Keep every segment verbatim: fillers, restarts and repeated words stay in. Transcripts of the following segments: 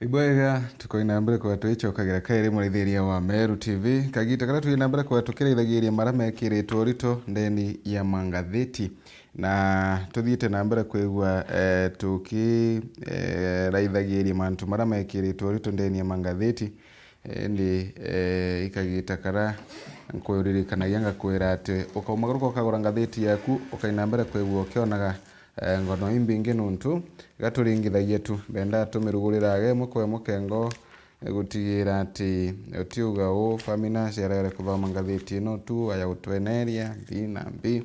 Ibwega, tukoina mbere kwa twicokagira kairi murithiria wa Meru T V. Kagita karia twina mbere kwa tukirithagiria mara mekiritwe urito ndeni ya mangathiti. Na tuthiite na mbere kwigua, eh, tuki, eh, raithagiria mantu mara mekiritwe urito ndeni ya mangathiti. Indi, eh, ikagita kara nkuririkanagia ngakwira ati ukaumagaruka ukagura ngathiti yaku, ukaina mbere kwigua ukionaga, eh, ngono imbingi nuntu gaturingithagia tu. Mbenda tumirugurira age imwe kwa imwe kengo, eh, gutigira ati utiuga uu, Famina ciarere kuthoma ngathiti ino tu, aya gutweneria, mbi na mbi.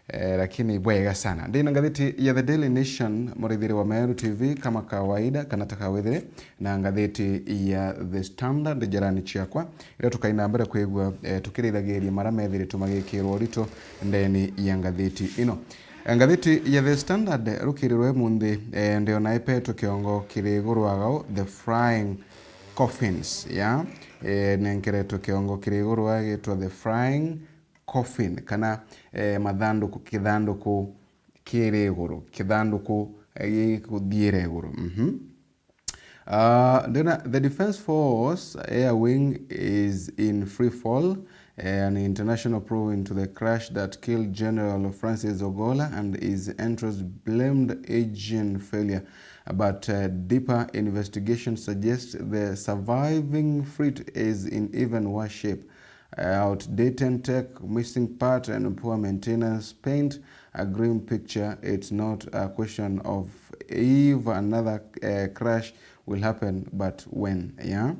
Eh, lakini bwega sana. Ndina ngathiti ya The Daily Nation, murithiri wa Meru T V, kama kawaida, kana ta kawithire, na ngathiti ya The Standard, jirani ciakwa, iria tukaina mbere kwigua, eh, tukirithagiria mara methiritwe magikirwa urito ndeni ya ngathiti ino. Eh, ngathiti ya The Standard rukirirwe munthi, eh, ndiona ipetwe kiongo kiri iguru agao, The Frying Coffins, ya, eh, nenkeretwe kiongo kiri iguru agitwa The Frying Coffin, kana, eh, mathanduku, kithanduku kiri iguru, kithanduku, eh, gikuthiira iguru. Mhm. Ah, then, uh, the Defence Force Air Wing is in free fall, eh, an international probe into the crash that killed General Francis Ogola and his entourage blamed engine failure. But, uh, deeper investigation suggests the surviving fleet is in even worse shape. Uh, outdated tech, missing part, and poor maintenance paint a grim picture. It's not a question of if another, uh, crash will happen, but when, yeah?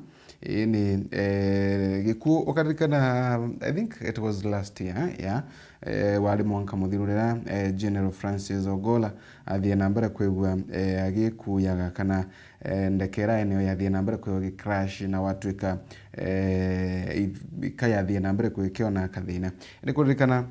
Ii ni, eh, gikuo, ukaririkana, I think it was last year, yeah? Eh, wari mwanka muthiru riria, eh, General Francis Ogola athie na mbere kwigua, eh, agikuyaga kana, eh, ndeke ira eneo yathie na mbere kwigua gicrash na watwika, eh, i-, ikayathie na mbere kwikiona kathina. Ni kuririkana,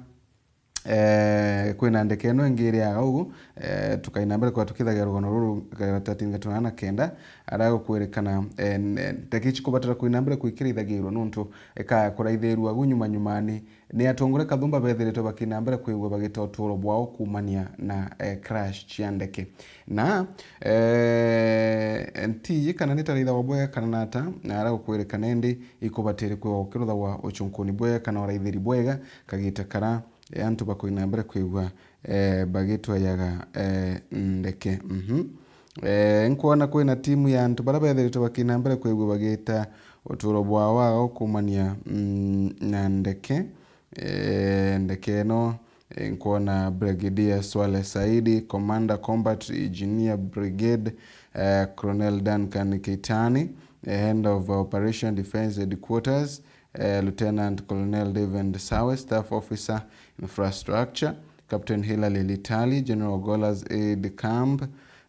eh, kwina ndeke ino ingi iriaga ugu, eh, tukaina mbere kwa tukithagia rugono ruru, karatathini ga tunana na kenda, ara gukwirikana, eh, n-, ndeke ici kubatara kwina mbere kwikira ithagirwa nuntu ikaya kuraithirua gu nyuma nyumani ni atongore kathumba bethiritwe bakina mbere kwigua bagita uturo bwao kumania na, eh, crash cia ndeke. Na, eh, ntiiji kana ni taraithagwa bwega kana nata, na ara gukwirikana indi ikubatiri kwigwa gukiruthagwa ucunkuni bwega kana uraithiri bwega, kagita kara, eh, antu bakoina mbere kwigua, eh, bagitwayaga, eh, ndeke. Mhm. Eh, nkwona kwina timu ya antu bara bethiritwe bakina mbere kwigua bagita uturo bwao waga ukumania, mm, na ndeke. Eh, ndeke ino, eh, nkwona Brigadier Swaleh Saidi, Commander Combat Engineer Brigade, eh, Colonel Duncan Keitany, eh, Head of Operation Defence Headquarters, eh, Lieutenant Colonel David Sawe, Staff Officer Infrastructure, Captain Hilary Litali, General Ogola's aide camp,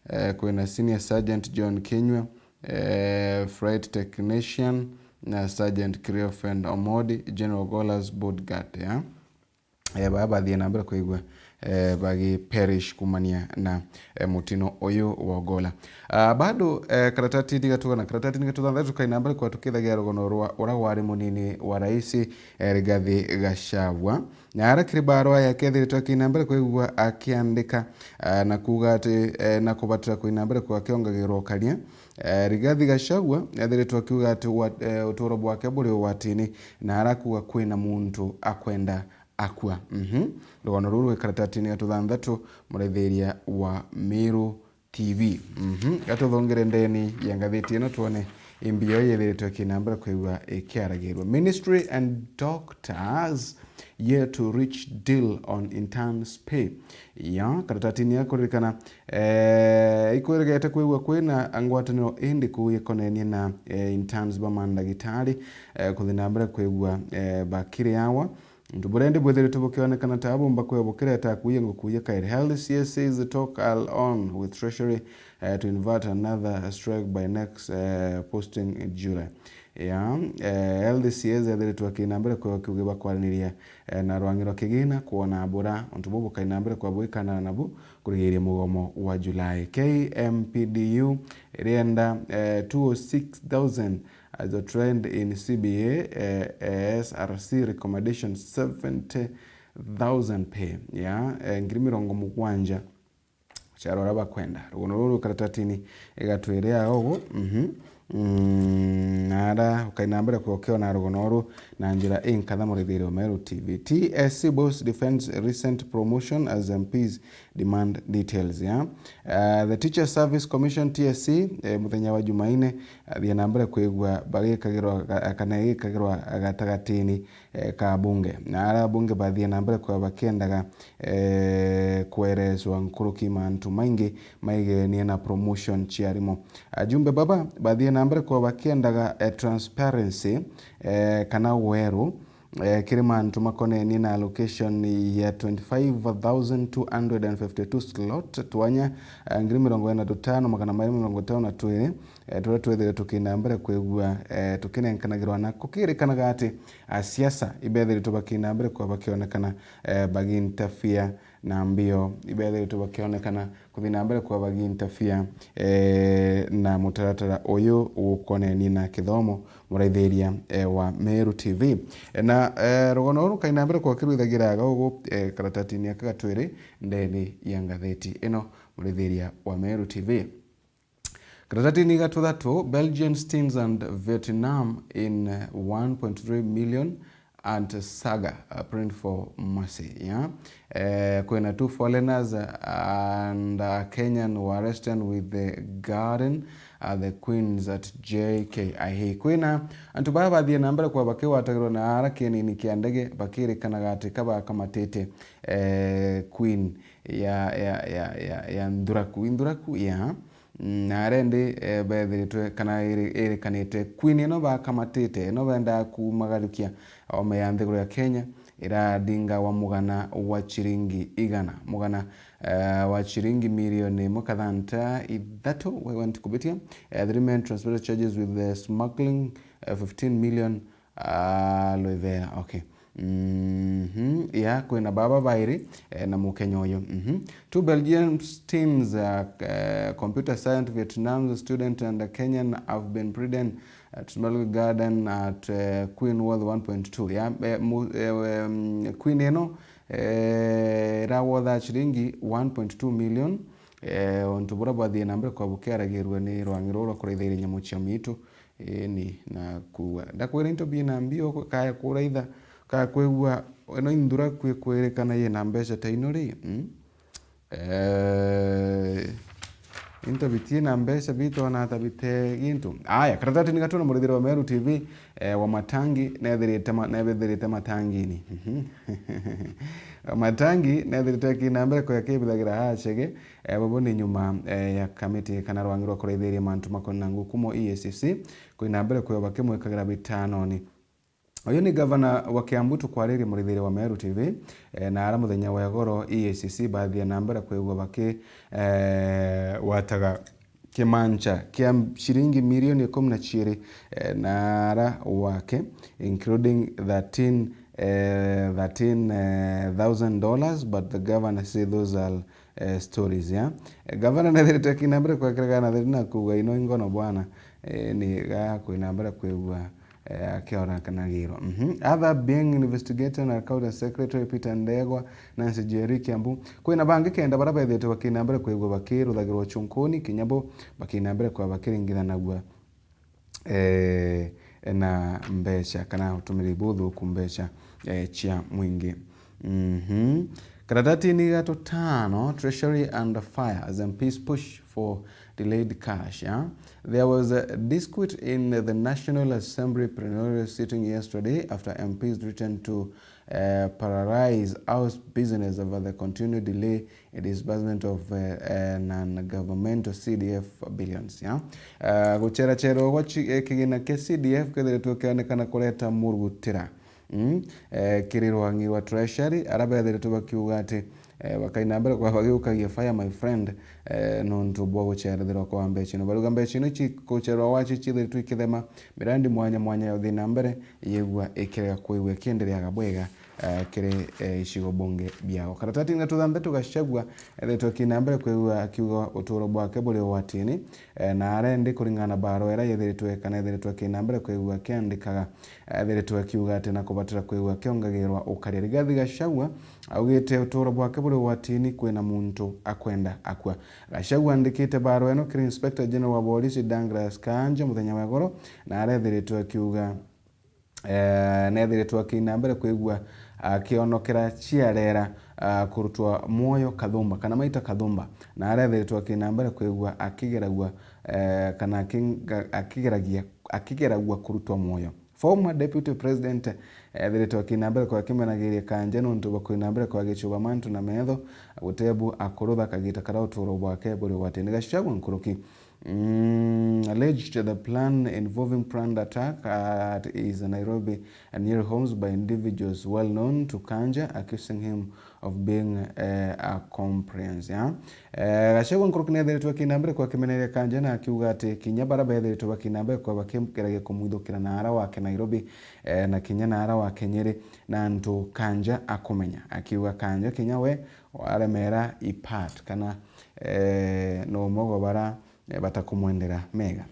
eh, kwina Senior Sergeant John Kinyua, eh, Flight Technician, na Sergeant Cleophon Omodi, General Ogola's bodyguard, ya. Eh, baa bathie na mbere kwigua, eh, bagi perish kumania na, eh, mutino uyu wa Ogola. Ah, bado, eh, karatatini gatuga na karatatini gatuthanthatu tukaina mbere kwa tukithagia rugono rwa ura wari munini wa raisi, eh, Rigathi Gachagua. Na ara kiri barua yake ethiritwe akina mbere kwigua akiandika, ah, na kuuga ati, eh, na kubatira kuina mbere kwa akiongagirwa ukaria. Eh, Rigathi Gachagua ethiritwe akiuga ati wa-, eh, uturo bwake buri ugwatini na ara kuuga kwina muntu akwenda akua. Mhm. Rugono ruru rwi karatatini gatuthanthatu, murithiria wa Meru T V. Mhm. Gatuthongere ndeni ya ngathiti ino twone imbi yo yethiritwe ikina mbere kwigua ikiaragirua. Ministry and doctors yet to reach deal on interns pay. Ya, karatatini ya kuririkana, eh, ikwiregete kwigua kwina ngwataniro indi kuu ikonenie na, eh, interns ba mandagitari, eh, kuthi na mbere kwigua, eh, bakiriawa. Untu buria indi bwithiritwe bukionekana ta bumba kwia bukireta kuuya ngukuuya kairi. Health C S says the talk are on with Treasury, eh, to invert another strike by next, eh, posting in July. Ya, eh, Health C S ethiritwe akina mbere kwigua kiugi bakwaraniria, eh, na rwangi rwa kigina kwona bura untu buu bukaina mbere kwa bwikana nabu kurigiria mugomo wa July. K M P D U irienda, eh, two oh six thousand as a trend in C B A, eh, eh, S R C recommendation seventy thousand pay, ya, eh, ngiri mirongo mugwanja Ciaro uria bakwenda. Rugono ruru karatatini igatwiriaga ugu. Mhm. Mm, na ara ukaina mbere kukiona rugono ruru na njira inkatha murithirio Meru T V. T S C boasts defense recent promotion as M Ps demand details, ya. Uh, the Teacher Service Commission, T S C, eh, muthenya wa Jumaine, athie na mbere kwigua bagikagirwa ga-, kana igikagirwa gatagatini, eh, ka bunge. Na ara bunge bathie na mbere kwa bakiendaga, eh, kwereswa nkuruki mantu maingi maigenie na promotion cia arimo. Ajumbe baba bathie na mbere kwa bakiendaga, eh, transparency, eh, kana weru, eh, kiri mantu makonenie na allocation ya twenty-five thousand two hundred and fifty-two slot twanya, eh, ngiri mirongo ina na tutano magana mairi mirongo itano na twiri, eh, turia twethire tukina mbere kwigua, eh, tukinenkanagirwa na kukirikanaga ati asiasa ibethiritwe bakina mbere kwa bakionekana, eh, baginterfere na mbio ibethiritwe bakionekana kuthi na mbere kwa baginterfere, eh, na mutaratara uyu ukonenie na kithomo, muraithiria, eh, wa Meru T V. Na, eh, rugono ruru kaina mbere kwa kirwithagiraga ugu, eh, karatatini aka gatwiri ndeni ya ngatheti ino, muraithiria wa Meru T V. Karatatini ga tuthatu, Belgian teens and Vietnam in, uh, one point three million at saga, uh, print for mercy, yeah? Eh, kwina two foreigners, uh, and a Kenyan were arrested with the garden at the Queen's at J K I A. Kwina antu baa bathie na mbere kwa bakiwatagirwa na ara kienini kia ndege bakirikanaga ati kabakamatite, eh, Queen ya, ya, ya, ya, ya Nthuraku. Nthuraku, ya. Mm, na aria indi, eh, bethiritwe kana iri-, irikanite Queen ino bakamatite, ino bendaa kuumagarukia ome ya nthiguru ya Kenya, iradinga wa mugana wa chiringi igana, mugana, eh, wa chiringi milioni imwe kathanta ithatu, we went kubitia, eh, three men transported charges with the smuggling, eh, fifteen million, Ah, Loivera, okay. Mhm. Yeah, kwina baba bairi, eh, na Mukenya uyu. Mhm. Two Belgian teens, uh, uh, computer science, Vietnam student and a Kenyan have been presented at Small Garden at, uh, Queen Worth one point two. Yeah, eh, mu-, eh, um, Queen ino, eh, irawotha chiringi one point two million. Eh, untu buria bwathie na mbere kwa bukiaragirua ni rwangi ruru rwa kuraithiria nyamu cia miitu. Ii, ni na kuuga. Ndakwira into bina mbio, kaya kuraitha, kaya kwigua, ino inthura kwi kwirikana yina mbeca ta ino ri? Mm? Eh, into bitina mbeca bitona ata bite gintu. Aya, karatatini gatuna murithiro wa Meru T V, eh, wa matangi, nethirite ma-, nethirite matangini. Mhm. Matangi, nethirite kina mbere kwa kibithagira ha chege, Eh, bobo ni nyuma, eh, ya kamiti kana rwangi rwa kuraithiria mantu makonana na ngukumo E A C C, kwina mbere kwio bakimwikagira bitanoni. Uyu ni gavana wa Kiambu tukwaririe murithiria wa Meru T V, eh, na ara muthenya wa igoro E A C C bathia na mbere kwigua baki, eh, wataga kimancha kia shiringi milioni ikumi na ciiri, eh, na ara wake, including thirteen, eh, thirteen, eh, thousand dollars, but the governor say those are eh, stories, ya. Eh, gavana nethirite akina mbere kwekeraga na thiri na kuuga, "Ino ingono bwana," eh, ni ga kwina mbere kwigua, eh, akiorakanagirwa. Mhm. Other being investigated na County Secretary Peter Ndegwa, Nancy Njeri Kiambu. Kwina bangi kenda bara bethirite bakina mbere kwigua bakiruthagirwa chunkuni, kinya bo bakina mbere kwa bakiringithanagua eh, na mbeca kana utumiri buthuku mbeca, eh, cia mwingi. Mhm. Karatatini ga tutano, Treasury under fire as M Ps push for delayed cash, yeah? There was a dispute in the National Assembly plenary sitting yesterday after M Ps threatened to eh, paralyze house business over the continued delay in disbursement of, eh, eh, non-governmental C D F billions, yeah? Eh, gucherachera gwa chi-, eh, kigina kia C D F kethiritwe kionekana kureta murugutira, mm, eh, kiri rwangi rwa Treasury, ara bethiritwe bakiuga ati, eh, bakaina mbere kwa bagiukagia fire, my friend, eh, nontu bwa gucherethirwa kwa mbeca ino. Bariuga mbeca ino ici guchererwa gwacio ciithiritwe ikithema mirandi mwanya mwanya ya uthii na mbere, yigua ikirega kwigua ikiendereaga bwega, eh, kiri, eh, icigo bunge biao. Karatatini ga tuthanthatu, Gachagua ethiritwe akina mbere kwigua akiuga uturo bwake buri ugwatini, eh, na arendi kuringana na barua iria yethiritwe kana ethiritwe akina mbere kwigua akiandikaga, ethiritwe akiuga ati na kubatira kwigua akiongagirwa ukari. Rigathi Gachagua augite uturo bwake buri ugwatini, kwina muntu akwenda akua. Gachagua andikite barua ino kiri Inspector General wa Polisi Douglas Kanja muthenya wa igoro, na arethiritwe akiuga, eh, nethiritwe akina mbere kwigua akionokera ciarera, ah, kurutwa mwoyo Kathumba, kana maita Kathumba, na arethiritwe akina mbere kwigua akigeragua, eh, kana akinga-, akigeragia, akigeragua kurutwa mwoyo. Former Deputy President ethiritwe akina mbere kwa akimenagiria Kanja nontu bwa kwina mbere kwa gichuba mantu na metho, gutebu akurutha kagita karia uturo bwake buri ugwatini. Gachagua nkuruki, mm, alleged the plan involving planned attack at his Nairobi and near homes by individuals well known to Kanja, accusing him of being, eh, a compliance, yeah? Eh, Gachagua nkuruki nethiritwe akina mbere kwa kimeneria Kanja na akiuga ati kinya bara bethiritwe bakina mbere kwa bakigeragia kumwithukira na ara wake Nairobi, eh, na kinya na ara wake Nyeri, na antu Kanja akumenya. Akiuga Kanja kinya we waremera ipat kana, eh, no mogo bara, eh, batakumwendera mega.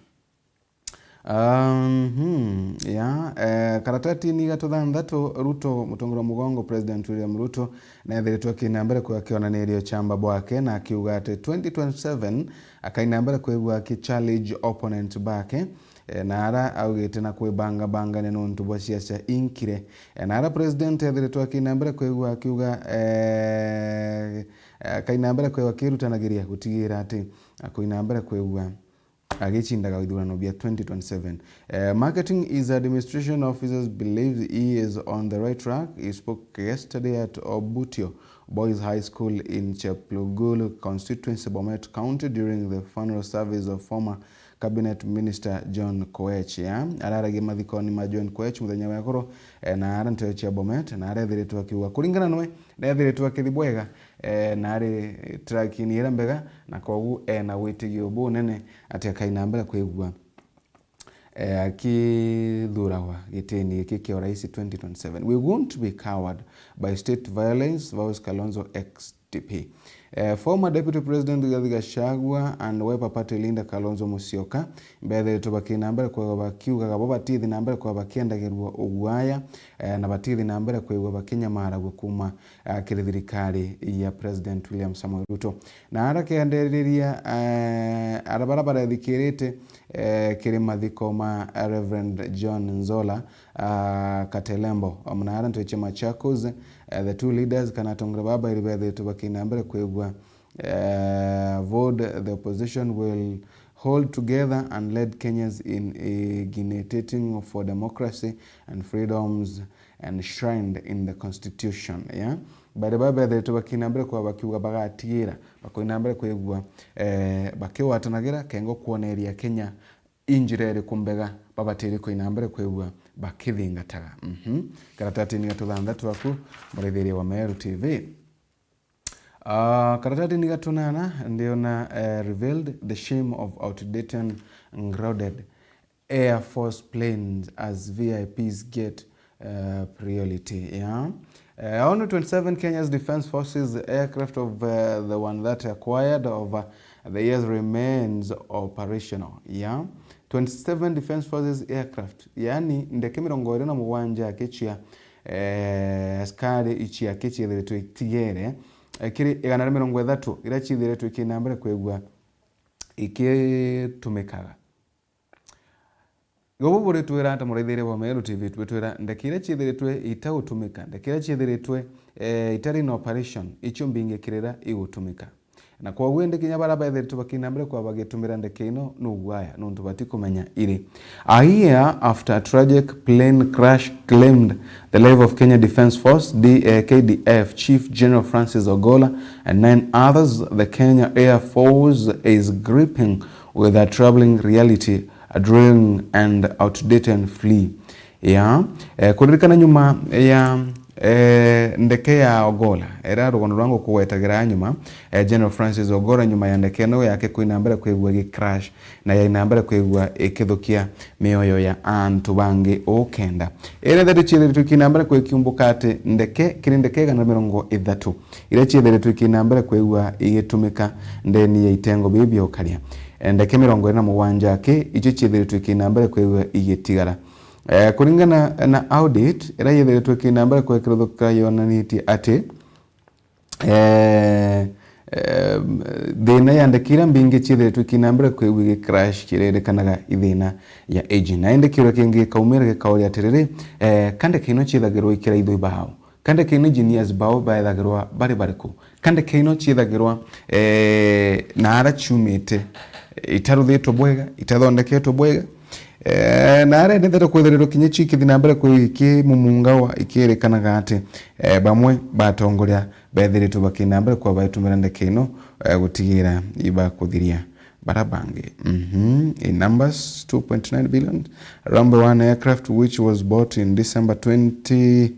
Um, hmm, ya, eh, karatatini ga tuthanthatu, Ruto, mutongoria wa mugongo, President William Ruto, nethiritwe akina mbere kwa kionanirio chamba bwake na akiuga ati twenty twenty-seven akaina mbere kwigua aki challenge opponent bake, eh, na ara augite na kwibangabangania nontu bwa siasa inkire. Eh, na ara President ethiritwe akina mbere kwigua akiuga, eh, eh, akaina mbere kwigua akirutanagiria gutigira ati akuina mbere kwigua agicindaga ithurano bia twenty twenty-seven. Eh, marketing is administration officers believes he is on the right track. He spoke yesterday at Obutio Boys High School in Cheplugulu constituency, Bomet County, during the funeral service of former cabinet minister John Koech. Ya, araragia mathikoni ma John Koech muthenya wa igoro, eh, na ara nteto cia Bomet, na arethiritwe akiuga kuringana nwe, nethiritwe akithi bwega, eh, na ari track-ini iria mbega, na kogu ena witigio bunene ati akaina mbere kwigua, eh, akithuragwa gitini giki kia urais twenty twenty-seven. We won't be cowed by state violence, vows Kalonzo ex-D P. Eh, former Deputy President Rigathi Gachagua and Wiper Party leader Kalonzo Musyoka bethiritwe bakina mbere kwigua bakiugaga bo batithi na mbere kwigua bakiendagirua uguaya, eh, na batithi na mbere kwigua bakinyamaragua kuma, eh, kiri thirikari ya President William Samoei Ruto. Na ara kienderiria, eh, ara bara barethikirite, eh, kiri mathiko ma Reverend John Nzola, ah, Katelembo, amwe na ara nteto cia Machakos, eh, the two leaders kana atongoria baba bairi bethiritwe bakina mbere kwigua, eh, vowed the opposition will hold together and lead Kenyans in agitating for democracy and freedoms enshrined in the constitution, yeah? Bari baba bethiritwe bakina mbere kwa bakiuga bagatigira, bakoina mbere kwigua, eh, bakiwatanagira kengo kwoneria Kenya injira iriku mbega babatiri kuina mbere kwigua bakithingataga. Mhm. Karatatini ga tuthanthatu aku, murithiria wa Meru T V. Ah, karatatini ga tunana ndiona, eh, revealed the shame of outdated and crowded Air Force planes as V I Ps get, uh, priority, yeah. Uh, only twenty-seven Kenya's Defense Forces aircraft of, uh, the one that acquired over the years remains operational, yeah. Twenty-seven Defense Forces aircraft, yani ndeke mirongo iri na mugwanja akichia, eh, askari ichia kichiethiritwe itigere, eh, kiri igana ria mirongo ithatu iria chiithiritwe ikina mbere kwigua ikitumikaga. Gobo buritwira ata, muraithiria bwa Meru T V, twitwira ndeke iria ciithiritwe itagutumika, ndeke iria ciithiritwe, eh, itari na operation, icio mbingi kirira igutumika. Na kwoguo indi kinya baria bethiritwe bakina mbere kwa bagitumira ndeke ino nugwaya, nontu batikumenya iri. A year after a tragic plane crash claimed the life of Kenya Defence Force, D-, eh, K D F, Chief General Francis Ogola and nine others, the Kenya Air Force is gripping with a troubling reality, a drilling and outdated fleet. Ya, eh, kuririkana nyuma ya, Eh, ndeke ya Ogolla, era rugono rwangu kugwetagira nyuma, eh, General Francis Ogolla, nyuma ya ndeke ino yake kwina mbere kwigua igi crash, na yaina mbere kwigua ikithukia mioyo ya antu bangi ukenda. Ere thatu ciethiritwe ikina mbere kwikiumbuka ati ndeke, kiri ndeke igana na mirongo ithatu, iria ciethiritwe ikina mbere kwigua igitumika ndeni ya itengo biu bia ukaria. Eh, ndeke mirongo iri na mugwanja aki, icio ciethiritwe ikina mbere kwigua igitigara. Eh, kuringana na audit, iria yethiritwe ikina mbere kwikirwa thuka yonanitie ati, eh, eh, thina ya ndeke iria mbingi ciethiritwe ikina mbere kwigua igi crash ciririkanaga ithina ya engine. Na indi kiuria kingi gikaumira gikauria atiriri, eh, ka ndeke ino ciethagirwa ikiraithwa ibao? Ka ndeke ino engineers bao baethagirwa bari bariku? Ka ndeke ino ciethagirwa, eh, na ara ciumite, itaruthitwe bwega, itathondeketwe bwega? Eh, na ara nethete kwithirirwa kinya cio ikithi na mbere kwi-, ikimumungawa, ikirikanaga ati, eh, bamwe ba atongoria bethiritwe bakina mbere kwa baitumira ndeke ino, eh, gutigira ibakuthiria bara bangi. Mhm. In numbers, two point nine billion, Rambo one aircraft which was bought in December twenty,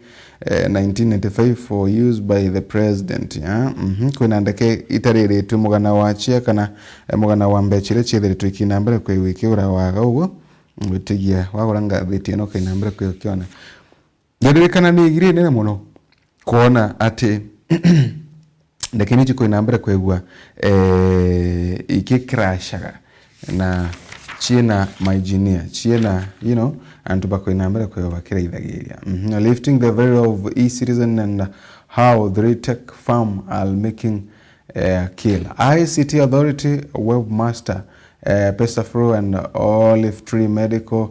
eh, nineteen ninety-five for use by the president, yeah? Mhm. Kwina ndeke itariritwe mugana wa chia kana, eh, mugana wa mbecha iria ciethiritwe ikina mbere kwi wiki ura waga uguo. Gwitigia wagura ngathiti ino kaina mbere kwi ukiona. Ndiririkana ni igiri inene muno kwona ati ndeke ino cikwina mbere kwigua, eh, ikicrashaga na ciina maengineer, ciina, you know, antu bakwina mbere kwigua bakiraithagiria. Mhm. Lifting the value of e-citizen and how three tech firm are making, eh, kill. I C T authority, webmaster, eh, Pesaflow and Olive Tree Medical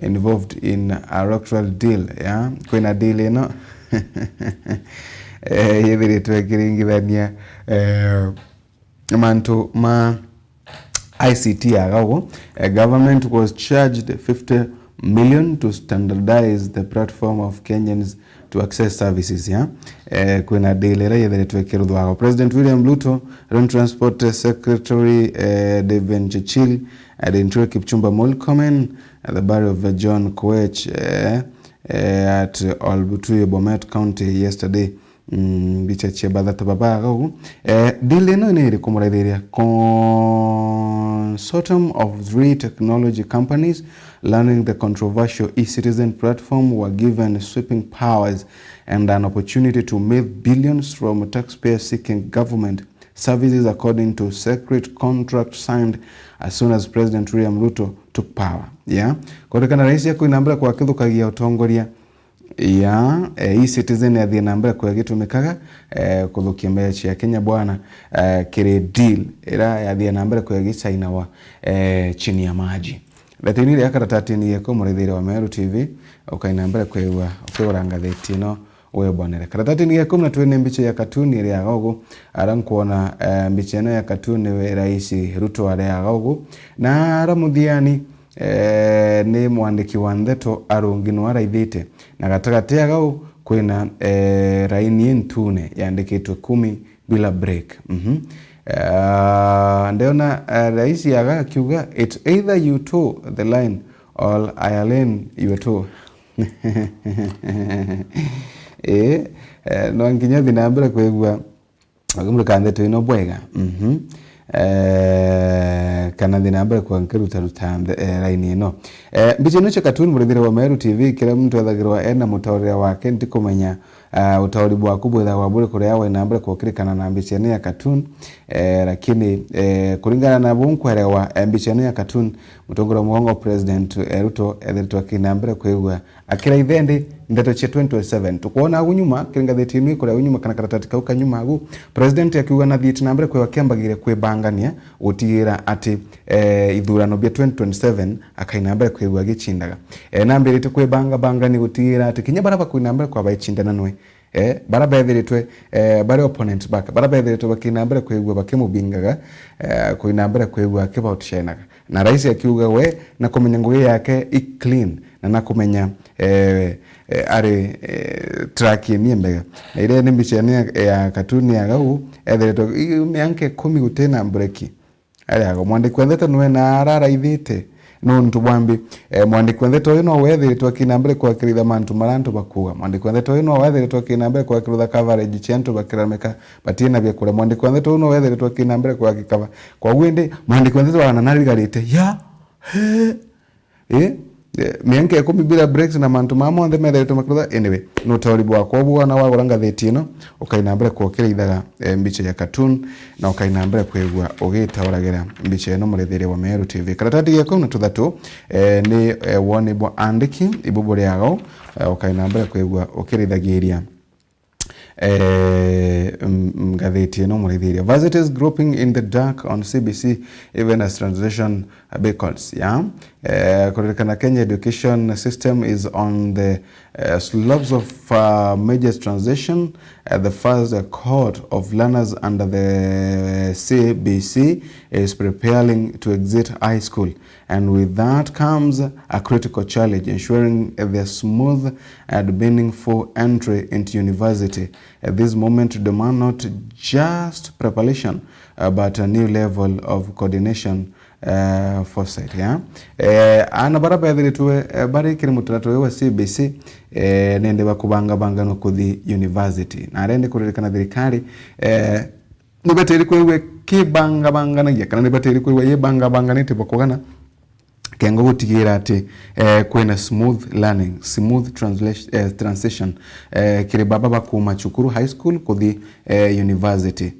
involved in a electoral deal, yeah? Kwina deal ino, eh, yethiritwe ikiringithania, eh, mantu ma I C T aga uguo. Eh, government was charged fifty million to standardize the platform of Kenyans to access services, yeah? Eh, kwina deal iria yethiritwe ikiruthwa ago. President William Ruto, Road Transport Secretary, eh, David Chirchir, and Eliud Kipchumba Murkomen at the burial of John Koech, eh, eh, at Olbutuye, Bomet County yesterday. Mm, mbicha cia bathatu babaga ugu. Eh, deal ino ni iriku muraithiria? Consortium of three technology companies running the controversial e-citizen platform were given sweeping powers and an opportunity to milk billions from taxpayers seeking government services, according to secret contract signed as soon as President William Ruto took power. Yeah. Kuonekana rais akwina mbere kwa kithukagia utongoria ya, eh, e-citizen yathie na mbere kwa gitumikaga, eh, kuthukia mbeca cia Kenya bwana, eh, kiri deal ira yathie na mbere kwa gicainawa, eh, chini ya maji. Ndeto ino ya karatatini yeko muraithiria wa Meru T V, ukaina mbere kwigua, ukigura ngathiti ino wibonere. Karatatini ya ikumi na twiri ni mbicha ya katuni iria agogo, ara nkwona, eh, mbicha ino ya katuni we Rais Ruto ari agogo, na ara muthiani, eh, ni mwandiki wa ndeto arungi no araithite, na gatagati agau kwina, eh, raini intune yandikitwe kumi bila break. Mhm. Eh, ndiona, eh, rais aga akiuga, "It's either you toe the line or I align your toe." Eh, eh, no nginya thi na mbere kwigua ukimurika ndeto ino bwega. Mhm. Eh, kana thi na mbere kwa nkiruta ruta nthe-, eh, raini ino. Eh, mbicha ino cia katuni murithire wa Meru T V, kira muntu ethagirwa ena mutaurire wake, ndikumenya, ah, utauri bwaku bwithagwa buri kuria wina mbere kwokirikana na mbicha ino ya cartoon. Eh, lakini, eh, kuringana na bu nkwerewa, eh, mbicha ino ya cartoon, mutongoria wa mugongo President, eh, Ruto ethiritwe akina mbere kwigua akira ithendi ndeto cia twenty twenty-seven. Tukwona agu nyuma, kiri ngathiti ino ikuria agu nyuma kana karatati kau ka nyuma agu, President akiuga na thiiti na mbere kwigua kiambagire kwibangania gutigira ati, eh, ithurano bia twenty twenty-seven akaina mbere kwigua agicindaga. Eh, nambirite kwibanga bangania gutigira ati kinya bara bakwina mbere kwa baicindana nwe. Eh, bara bethiritwe, eh, bari opponent bake, bara bethiritwe bakina mbere kwigua bakimubingaga, eh, kwina mbere kwigua akibautshinaga. Na rais akiuga we, na kumenya ngugi yake i clean, na na kumenya, eh, eh, ari, eh, track ni mbega. Na iria ni mbicha ni ya, ya katuni ya gau, ethiritwe i-, mianka ikumi gutina mbureki. Ari ago, mwandiki wa ndeto nwe na araraithite, nuntu bwa mbi. Eh, mwandiki wa ndeto uyu no wethiritwe akina mbere kwakiritha mantu maria antu bakuuga. Mwandiki wa ndeto uyu no wethiritwe akina mbere kwakirutha coverage cia antu bakiramika batina bia kuria. Mwandiki wa ndeto uyu no wethiritwe akina mbere kwakikaba. Kwa uguo indi, mwandiki wa ndeto wana narigarite ya, he, eh, eh, mianka ikumi bila breaks na mantu maa monthe methiritwe makirutha. Anyway, ni utauri bwakwa ubu wana wagura ngathiti ino, ukaina mbere kwokira ithaga, eh, mbicha ya cartoon, na ukaina mbere kwigua ugitauragira mbicha ino murithiria wa Meru T V. Karatati ga ikumi na tuthatu, eh, ni, eh, woni bwa andiki, ibu buri agau, eh, ukaina mbere kwigua ukirithagiria, eh, m-, m-, ngathiti ino murithiria. Varsities groping in the dark on C B C, even as transition beckons, yeah? Eh, kuririkana Kenya education system is on the, eh, slopes of, uh, major transition. Eh, the first, uh, cohort of learners under the C B C is preparing to exit high school, and with that comes a critical challenge, ensuring the smooth and meaningful entry into university. At this moment, demand not just preparation, uh, but a new level of coordination, uh, foresight, yeah? Eh, ana bara bethiritwe, eh, bari kiri mutaratara uyu wa C B C, eh, nende bakubangabanganwa kuthi university. Na arendi kuririkana thirikari, eh, ni batiri kwigua kibangabanganagia, kana ni batiri kwigua yibangabanganite bakugana kengo gutigira ati, eh, kwina smooth learning, smooth translation, eh, transition, eh, kiri baba bakuma cukuru high school kuthi, eh, university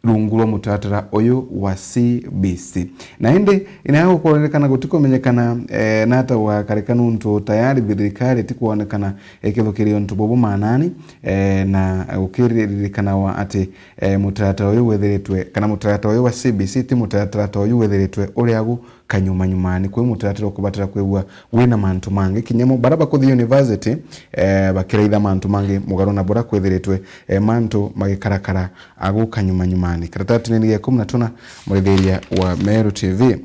rungu rwa mutaratara uyu wa C B C. Na indi inayo kuonekana gutikumenyekana, eh, nata gwakarika nuntu tayari thirikari itikwonekana ikithukiria untu bubu maanani, eh, na gukiririkanawa ati, eh, mutaratara uyu wethiritwe, kana mutaratara uyu wa C B C ti mutaratara uyu wethiritwe uri agu kanyumanyumani. Kwi mutaratara ukubatara kwigua wina mantu mangi. Kinya mo bara bakuthi university, eh, bakiraitha mantu mangi mugaru na bura kwethiritwe, eh, mantu magikarakara agu kanyumanyumani. Karatatini ni ga ikumi na tuna, murithiria wa Meru T V.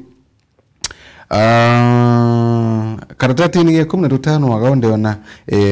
Ah, karatatini ga ikumi na tutano agau ndiona, eh,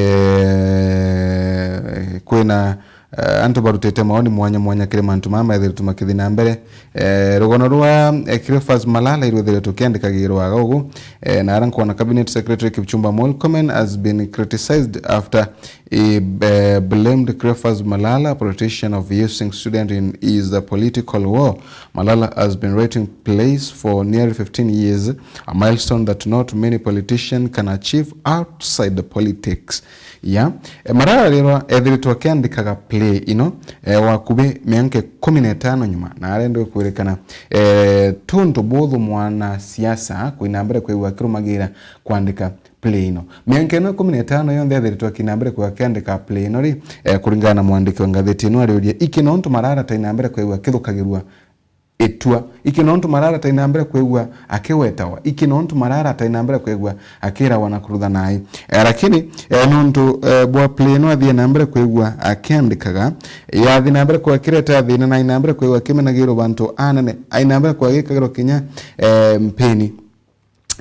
kwina, eh, antu barutite maoni mwanya mwanya kiri mantu mama methiritwe makithi na mbere. Eh, rugono rwa, eh, Cleophas Malala irwithiritwe tukiandikagirwa aga ugu. Eh, na ara nkona Cabinet Secretary Kipchumba Murkomen has been criticized after he, eh, blamed Cleophas Malala, a politician, of using student in his, uh, political war. Malala has been writing plays for nearly fifteen years, a milestone that not many politicians can achieve outside the politics. Yeah. E, Malala rero ethiritwe akiandikaga play ino, e, wakubi mianka ikumi na itano nyuma, na arenda kwirikana, e, tuntu buthu mwana siasa kwina mbere kwigua akirumagira kwandika play ino. Mianka ino ikumi na itano yonthe ethiritwe akina mbere kwigua akiandika play ino ri, e, kuringana na mwandiki wa ngathiti ino ariuria, iki nontu Malala taina mbere kwigua akithukagirua itua. Iki nontu Malala taina mbere kwigua akiwetawa. Iki nontu Malala taina mbere kwigua akirawa na kurutha nai. E, lakini, e, nontu, e, bwa play no athie na mbere kwigua akiandikaga, yathi na mbere kwigua akireta thina na aina mbere kwigua akimenagirwo bantu anene, aina mbere kwigua agikagirwo kinya, e, mpeni.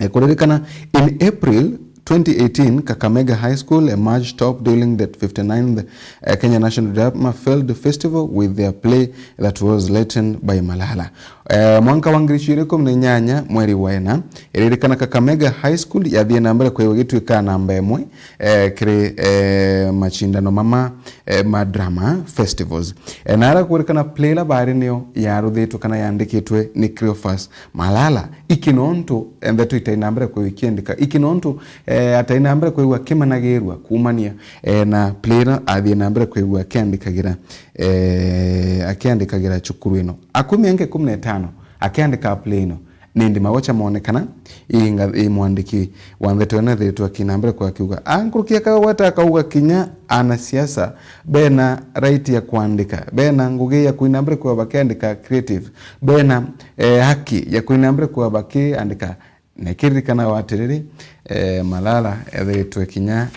Eh, kuririkana, in April twenty eighteen, Kakamega High School emerged top during the fifty-ninth, eh, Kenya National Drama Field Festival with their play that was written by Malala. Eh, mwanka wa ngiri igiri ikumi na inyanya, mweri wa ena, iririkana Kakamega High School yathie na mbere kwigua igitwika namba imwe, eh, kiri, eh, machindano mama, eh, ma drama festivals. Eh, na ara kuririkana play ila bari niyo yaruthitwe kana yandikitwe ni Cleophas Malala. Iki nontu ndeto itai na mbere kwigua ikiandika. Iki nontu, eh, atai na mbere kwigua akimenagirua kuumania, eh, na play ino athie na mbere kwigua akiandikagira, eh, akiandikagira cukuru ino. Akumi angi ikumi na itano akiandika play ino. Nindi magocha monekana, i nga-, i mwandiki wa ndeto ino ethiritwe akina mbere kwa akiuga. Ankurukia kagweta akauga kinya anasiasa bena right ya kwandika, bena ngugi ya kwina mbere kwa bakiandika creative, bena, eh, haki ya kwina mbere kwa bakiandika. Na ikiririkanawa atiriri, eh, Malala ethiritwe kinya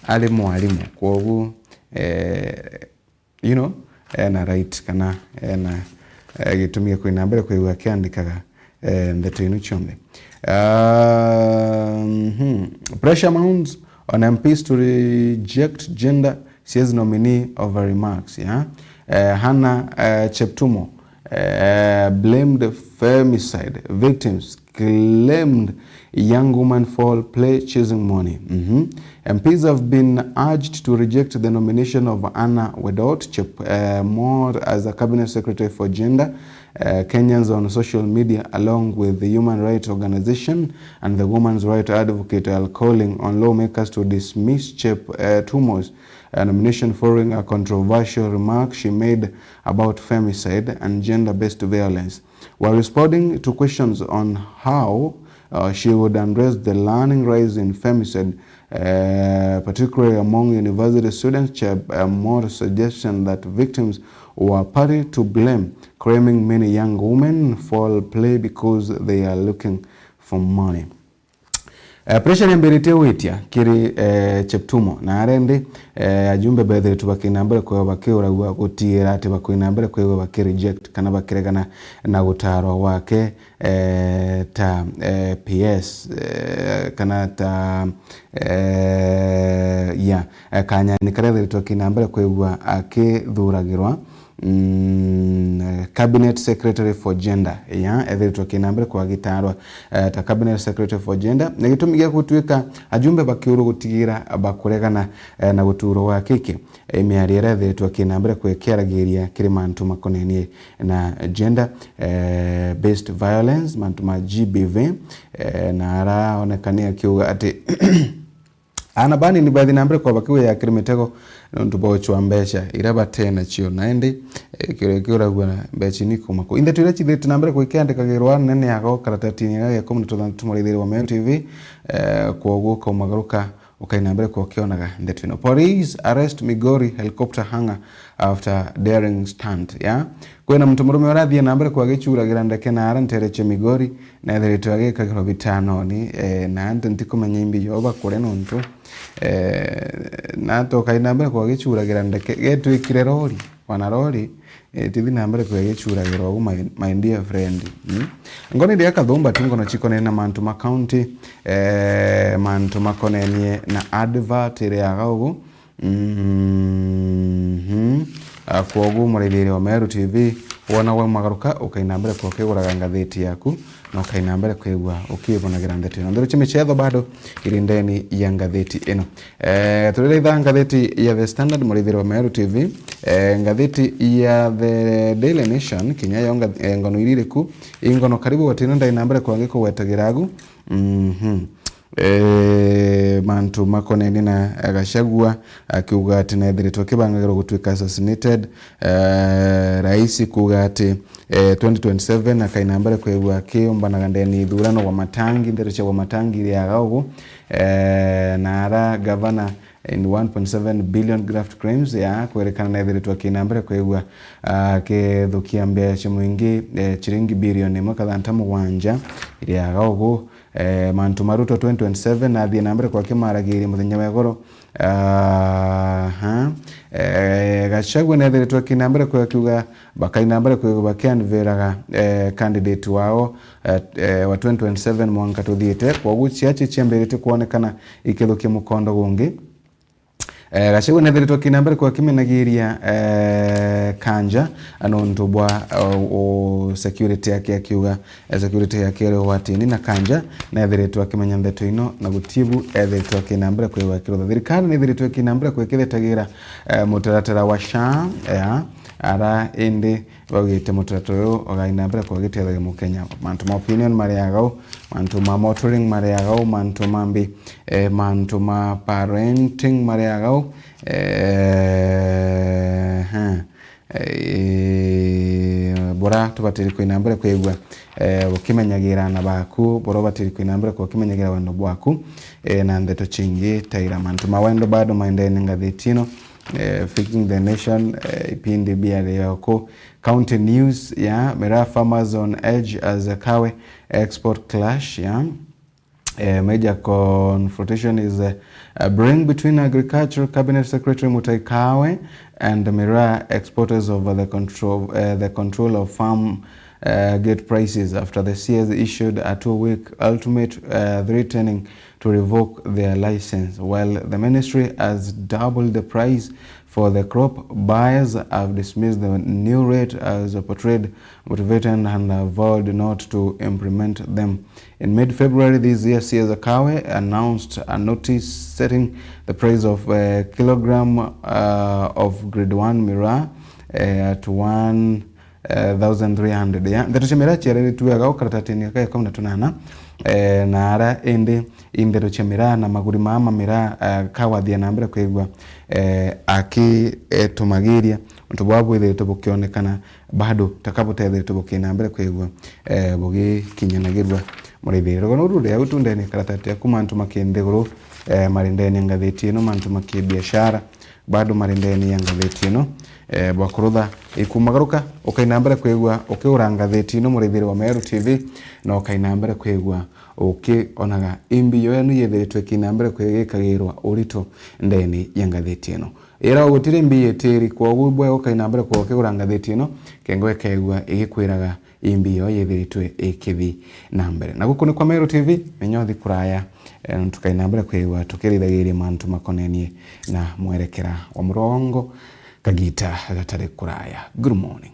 ari mwarimu, kwogu, eh, you know, ena right kana ena, eh, gitumi gia kwina mbere kwigua akiandikaga, eh, ndeto inu cionthe. Ah, mhm. Pressure mounts on M Ps to reject gender, says nominee over remarks, yeah? Eh, Hannah, eh, Cheptumo, eh, blamed femicide victims claimed Young woman foul play chasing money. Mhm. M Ps have been urged to reject the nomination of Anna Wedot Chep-, uh, Mor as a cabinet secretary for gender. Uh, Kenyans on social media, along with the human rights organization and the women's rights advocate, are calling on lawmakers to dismiss Chep-, uh, Tumo's, uh, nomination following a controversial remark she made about femicide and gender-based violence. While responding to questions on how, uh, she would address the alarming rise in femicide, uh, particularly among university students, Chep-, uh, Mor suggestion that victims were partly to blame, claiming many young women foul play because they are looking for money. Eh, pressure niambiritie gwitia kiri, eh, Cheptumo, na aria ndi, eh, ajumbe bethiritwe bakina mbere kwigua bakiuragua gutigira ati bakwina mbere kwigua bakireject kana bakiregana na gutaarwa gwake, eh, ta, eh, P S, eh, kana ta, eh, ya, eh, Kanyani karia ethiritwe akina mbere kwigua akithuragirwa, mm, cabinet secretary for gender, ya, ethiritwe akina mbere kwigua agitaarwa, eh, ta cabinet secretary for gender. Na gitumi gia gutuika ajumbe bakiuru gutigira bakuregana, eh, na gutuurwa gwa kiki, eh, miario iria ethiritwe akina mbere kwikiaragiria kiri mantu makonenie na gender, eh, based violence, mantu ma G B V, eh, na araonekania akiuga ati ana banini bathi na mbere kwa bakiwiyakira mitego nontu bwa gucwa mbeca iria batenacio, na indi, eh, kiuria kiuragua mbeca ni kuma ku. Ndeto iria cithitwe na mbere kwikiandikagirwa nene yago karatatini ya ikumi na thanthatu Muraithiri wa Meru T V, eh, kwoguo ukaumagaruka ukaina mbere kwa ukionaga ndeto ino. Police arrest Migori helicopter hangar after daring stunt, ya. Kwina muntu murume urathie na mbere kwa agicuragira ndeke na ara ntere cia Migori, na ethiritwe agikagirwa bitanoni, eh, na antu ntikumenya imbi yo bakure nontu, eh, na tukaina mbere kwa agicuragira ndeke, getwikire rori, wana rori, eh, tithi na mbere kwa agicuragirwa ugu, my, my dear friend. Mm? Ngoni ndia kathumba tu ngono cikonene na mantu ma county, eh, mantu makonenie na advert iriaga ugu, Mhm. Ah, kwoguo muraithiri wa Meru T V, wona waumagaruka, ukaina mbere kwa ukiguraga ngathiti yaku, na ukaina mbere kwigua ukiibonagira ndeto ino. Ndeto cia michetho bado iri ndeni ya ngathiti ino. Eh, turiritha ngathiti ya The Standard, muraithiri wa Meru T V. Eh, ngathiti ya The Daily Nation, kinya yo nga-, eh, ngono iririku, ingono karibu watino ndaina mbere kwa ngikugwetagira agu. Mhm. Eh, mantu makonenie na Gachagua akiuga ati nethiritwe akibangagirwa gutuika assassinated. Eh, rais kuuga ati, eh, twenty twenty-seven akaina mbere kwigua akiumbanaga ndeni ithurano wa matangi, ndeto cia wa matangi iriaga ugu. Eh, na ara gavana in one point seven billion graft claims, ya kwerekana nethiritwe akina mbere kwigua akithukia mbeca cia mwingi, eh, ciringi bilioni imwe kathanta mugwanja iriaga ugu. Eh, mantu ma Ruto twenty twenty-seven athie na mbere kwa akimaragiria muthenya wa igoro. Aha. Eh, Gachagua nethiritwe akina mbere kwa akiuga bakaina mbere kwa bakianviraga, eh, candidate wao, eh, eh, wa twenty twenty-seven mwanka tuthiite. Kwoguo ciachi ciambiritie kwonekana ikithukia mukondo gungi. Eh, Gachagua nethiritwe akina mbere kwa akimenagiria, eh, Kanja, nontu bwa, eh, u security yake akiuga, eh, security yake iri ugwatini, na Kanja nethiritwe akimenya ndeto ino na gutibu ethiritwe akina mbere kwigwa akirutha. Thirikari nethiritwe akina mbere kwikithetagira, eh, mutaratara wa SHA, eh, ara indi baugite mutaratara uyu ugaina mbere kwa giteithagia Mukenya. Mantu ma opinion mari agau, mantu ma motoring mari agau, mantu mambi, eh, mantu ma parenting mari agau, eh, ha, eh, bura tubatiri kwina mbere kwigua, eh, ukimenyagira ana baku, bura ubatiri kwina mbere kwa ukimenyagira wendo bwaku, eh, na ndeto cingi taira mantu ma wendo bado maendene ngathiti ino, eh, Feeding the Nation, eh, ipindi bia rioko, County News, yeah, Miraa farmers on edge as a kawe export clash, yeah. Eh, major confrontation is, eh, a brewing between Agriculture Cabinet Secretary Mutahi Kagwe and Miraa exporters over the control, eh, the control of farm, eh, gate prices after the C S issued a two-week ultimate, eh, threatening to revoke their license, while the ministry has doubled the price for the crop. Buyers have dismissed the new rate as portrayed motivated and have vowed not to implement them. In mid-February this year, C S Kawe announced a notice setting the price of a kilogram, uh, of grade one miraa, uh, at one, uh, thousand three hundred. Ya, ndeto cia miraa ciariritue aga ukaratatini aka ikumi na tunana, eh, na ara indi indeto cia miraa na maguri maa ma miraa, eh, Kawe athia na mbere kwigua, eh, akitumagiria untu bwa bwithiritwe bukionekana bado taka butethiritwe bukina mbere kwigua, eh, bugikinyanagirua murithiri. Rugano ruru ria utundeni karatati aku mantu ma kinthiguru, eh, mari ndeni ya ngathiti ino, mantu ma kibiashara, bado mari ndeni ya ngathiti ino, eh, bwa kurutha ikumagaruka, ukaina mbere kwigua ukigura ngathiti ino murithiri wa Meru T V, na ukaina mbere kwigua ukionaga imbi yo yenu yithiritwe ikina mbere kwigikagirwa urito ndeni ya ngathiti ino. Ira gutiri mbi itiri, kwogu bwe ukaina mbere kwa ukigura ngathiti ino, kengwa ikaigua igikwiraga imbi yo yithiritwe ikithi na mbere. Na guku ni kwa Meru T V, menyothi kuraya, eh, tukaina mbere kwigua tukirithagiria mantu makonenie na mwerekera wa murongo kagita gatari kuraya. Good morning.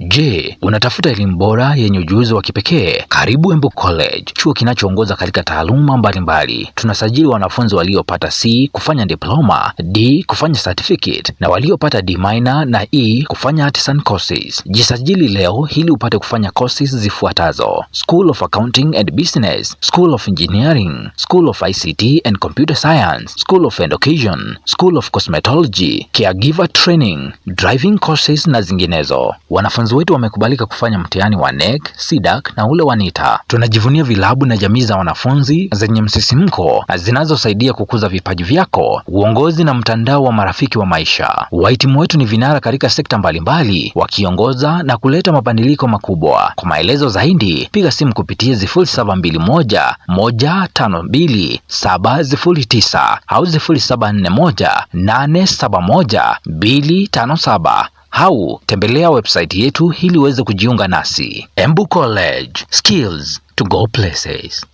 Je, unatafuta elimu bora yenye ujuzi wa kipekee? Karibu Embu College, chuo kinachoongoza katika taaluma mbalimbali. Tunasajili wanafunzi waliopata C kufanya diploma, D kufanya certificate, na waliopata D minor na E kufanya artisan courses. Jisajili leo ili upate kufanya courses zifuatazo: School of Accounting and Business, School of Engineering, School of I C T and Computer Science, School of Education, School of Cosmetology, Caregiver Training, driving courses na zinginezo. Wanafunzi wetu wamekubalika kufanya mtihani wa NEC, CDAC na ule wa NITA. Tunajivunia vilabu na jamii za wanafunzi zenye msisimko na zinazosaidia kukuza vipaji vyako, uongozi na mtandao wa marafiki wa maisha. Wahitimu wetu ni vinara katika sekta mbalimbali, wakiongoza na kuleta mabadiliko makubwa. Kwa maelezo zaidi, piga simu kupitia sifuri saba mbili moja, moja tano mbili, saba sifuri tisa au sifuri saba nne moja, nane saba moja, mbili tano saba. Au tembelea website yetu ili uweze kujiunga nasi. Embu College, skills to go places.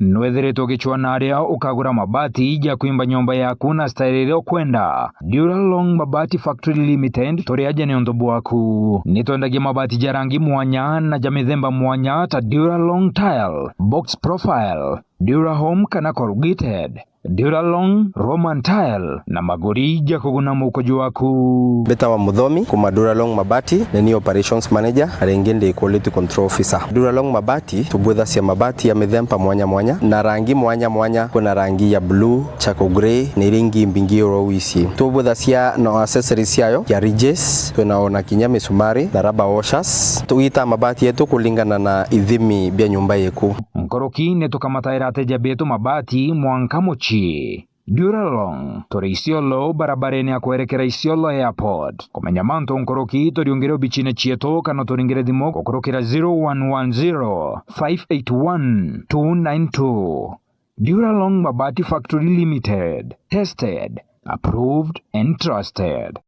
Nwethiritwe ugicwaa na aria ukagura mabati ja kwimba nyomba yaku na style iria ukwenda? Duralong Mabati Factory Limited turi aja niuntu bwaku. Nitwendagia mabati ja rangi mwanya na ja mithemba mwanya ta Duralong Tile, Box Profile, Durahome kana Corrugated, Duralong, Roman Tile na maguri ja kuguna mukojo waku. Mbitawa Muthomi kuma Duralong Mabati, ni ni operations manager, na ringi ndi quality control officer. Duralong Mabati tubwithacia mabati ya mithemba mwanya mwanya na rangi mwanya mwanya. Kwina rangi ya blue, charcoal grey, na iria ingi mbingi oro wisi. Tubwithacia na accessories ciayo ya ridges, twina ona kinya misumari na rubber washers. Tugitaa mabati yetu kulingana na ithimi bia nyumba yeku. Nkuruki ni tukamataira ateja betu mabati mwanka mucii. Duralong, turi Isiolo, barabarene ya kwerekera Isiolo Airport. Kumenya mantu nkuruki, turiungire obicine cietu kana turingire thimu gukurukira zero one one zero, five eight one, two nine two. Duralong Mabati Factory Limited. Tested, approved and trusted.